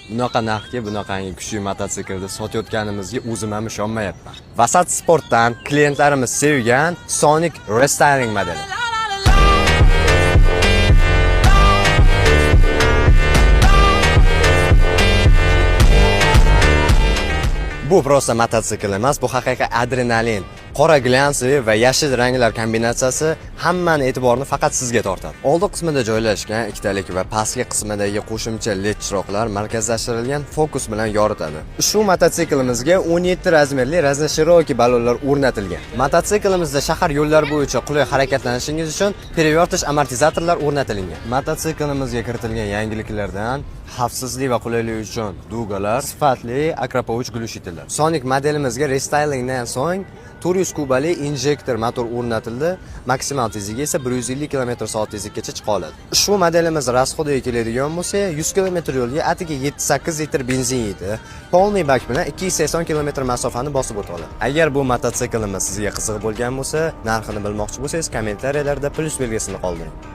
Bunaqa narxga bunaqangi kuchli mototsiklni sotayotganimizga o'zim ham ishonmayapman. Vasat Sportdan klientlarimiz sevgan Sonic Restyling modeli. Bu просто mototsikl emas, bu haqiqiy adrenalin. Qora глянцевый va yashil ranglar kombinatsiyasi hammani e'tiborini faqat sizga tortadi. Oldi qismida joylashgan ikkitalik va pastki qismidagi qo'shimcha LED chiroqlar markazlashtirilgan fokus bilan yoritadi. Shu mototsiklimizga 17 razmerli разноширокий balonlar o'rnatilgan. Mototsiklimizda shahar yo'llari bo'yicha qulay harakatlanishingiz uchun перевертыш amortizatorlar o'rnatilgan. Mototsiklimizga kiritilgan yangiliklardan xavfsizlik va qulaylik uchun дуга lar, sifatli Akrapovic глушитель lar. Sonic modelimizga restaylingdan so'ng 400 kubali injektor motor o'rnatildi. Maksimal tezligi esa 150 km/soat tezlikkacha chiqa oladi. Ushbu modelimiz расход iga keladigan bo'lsa, 100 km yo'lga atigi 7-8 litr benzin yeydi. Полный bak bilan 280 km masofani bosib o'ta oladi. Agar bu mototsiklimiz sizga qiziq bo'lgan bo'lsa, narxini bilmoqchi bo'lsangiz, kommentariyalarda plyus belgisini qoldiring.